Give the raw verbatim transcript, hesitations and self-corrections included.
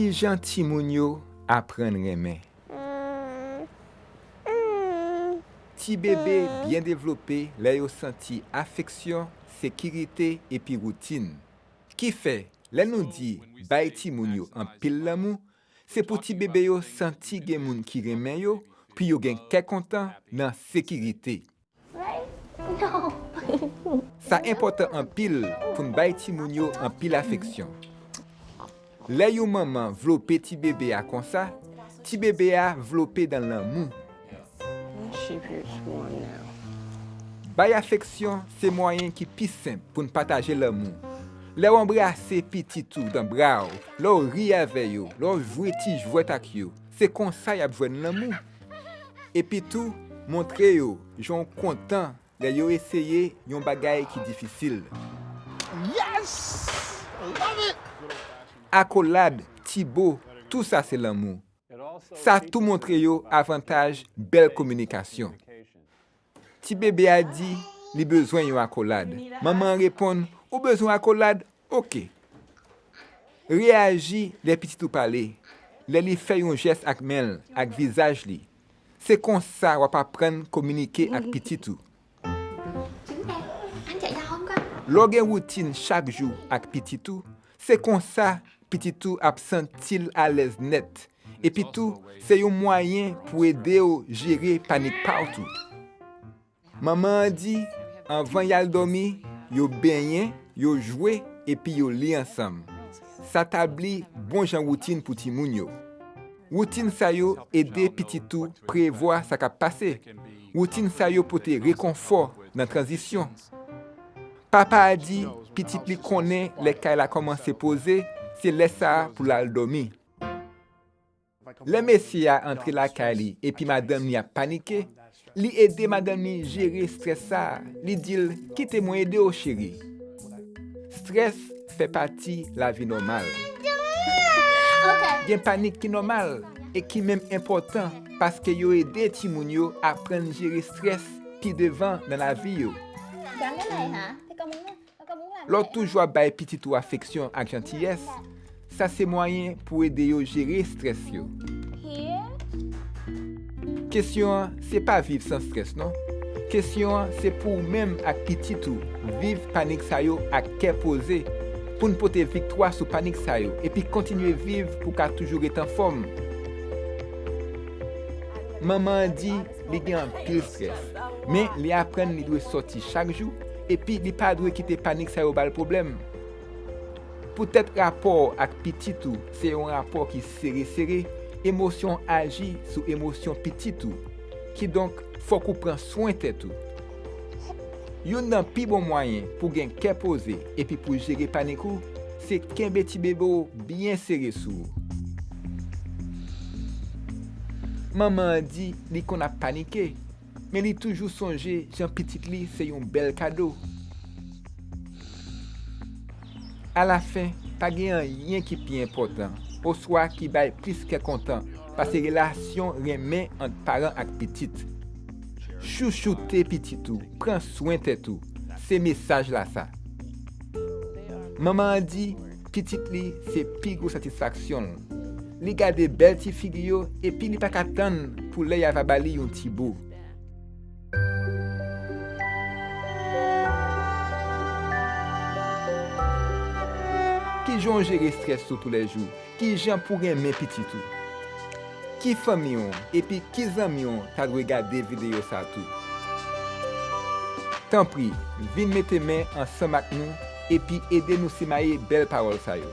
Kijan timoun yo aprann renmen? Ti bebe byen devlope lè yo santi afeksyon, sekirite epi woutin. Kifè, lè nou di bay timoun yo anpil lanmou, se pou ti bebe yo santi gen moun ki renmen yo, pou yo gen kè kontan nan sekirite. Sa enpòtan anpil pou n bay timoun yo anpil afeksyon. Lè yon manman vlope ti bebe a konsa, ti bebe a vlope nan lanmou. Bay afeksyon se mwayen ki pi senp pou n pataje lanmou. Lè w anbrase pitit ou nan bra w, lè w ri avè yo, lè w jwe ti jwèt ak yo, se konsa y ap jwenn lanmou. Epi tou, montre yo jan w kontan lè yo eseye yon bagay ki difisil. Yes! Love it! Akolad, ti bo, tou sa se lanmou. Sa tou montre yo avantaj bèl kominikasyon. Ti bebe a di li bezwen yon akolad. Manman an reponn, "Ou bezwen akolad? Oke." Reyaji lè pitit ou pale, lè li fè yon jès ak men l, ak vizaj li. Se konsa w ap aprann kominike ak pitit ou. Lè w gen woutin chak jou ak pitit ou, se konsa pitit ou ap santi l alèz nèt. Epi tou, se yon mwayen pou ede w jere panik pa w tou. Manman an di, anvan y al dòmi, yo benyen, yo jwe, epi yo li ansanm. Sa tabli bon jan woutin pou timoun yo. Woutin sa yo ede pitit ou prevwa sa k ap pase. Woutin sa yo pote rekonfò nan tranzisyon. Papa a di pitit li konnen lè kay la kòmanse poze, se lè sa a pou l al dòmi. Lè mesye a antre lakay li epi madanm li ap panike, li ede madanm li jere estrès sa a. Li di l, "Kite mwen ede w, cheri." Estrès fè pati lavi nòmal. Gen panik ki nòmal e ki menm enpòtan paske yo ede timoun yo aprann jere estrès pi devan nan lavi yo. Lè w toujou ap bay pitit ou afeksyon ak jantiyès, sa se mwayen pou ede yo jere estrès yo. Kesyon an se pa viv san estrès non. Kesyon an se pou ou menm ak pitit ou viv panik sa yo ak kè poze, pou n pote viktwa sou panik sa yo epi kontinye viv pou ka toujou ret anfòm. Manman an di li gen anpil estrès, men li aprann li dwe sòti chak jou, epi li pa dwe kite panik sa yo ba l pwoblèm. Poutèt rapò w ak pitit ou se yon rapò ki sere sere, emosyon w aji sou emosyon pitit ou. Kidonk, fòk ou pran swen tèt ou. Youn nan pi bon mwayen pou gen kè poze epi pou jere panik ou, se kenbe ti bebe w byen sere sou ou. Manman an di li konn ap panike, men li toujou sonje jan pitit li se yon bèl kado. Alafen, pa gen anyen ki pi enpòtan oswa ki bay plis kè kontan pase relasyon renmen ant paran ak pitit. Chouchoute pitit ou, pran swen tèt ou, se mesaj la sa. Manman an di pitit li se pi gwo satisfaksyon l. Li gade bèl ti figi yo epi li pa ka tann pou lè y a va ba li yon ti bo. Kijan w jere estrès ou toulèjou? Kijan pou renmen pitit ou? Ki fanmi w epi ki zanmi w ta dwe gade videyo sa tou? Tanpri, vin mete men ansanm ak nou epi ede nou simaye bèl pawòl sa yo.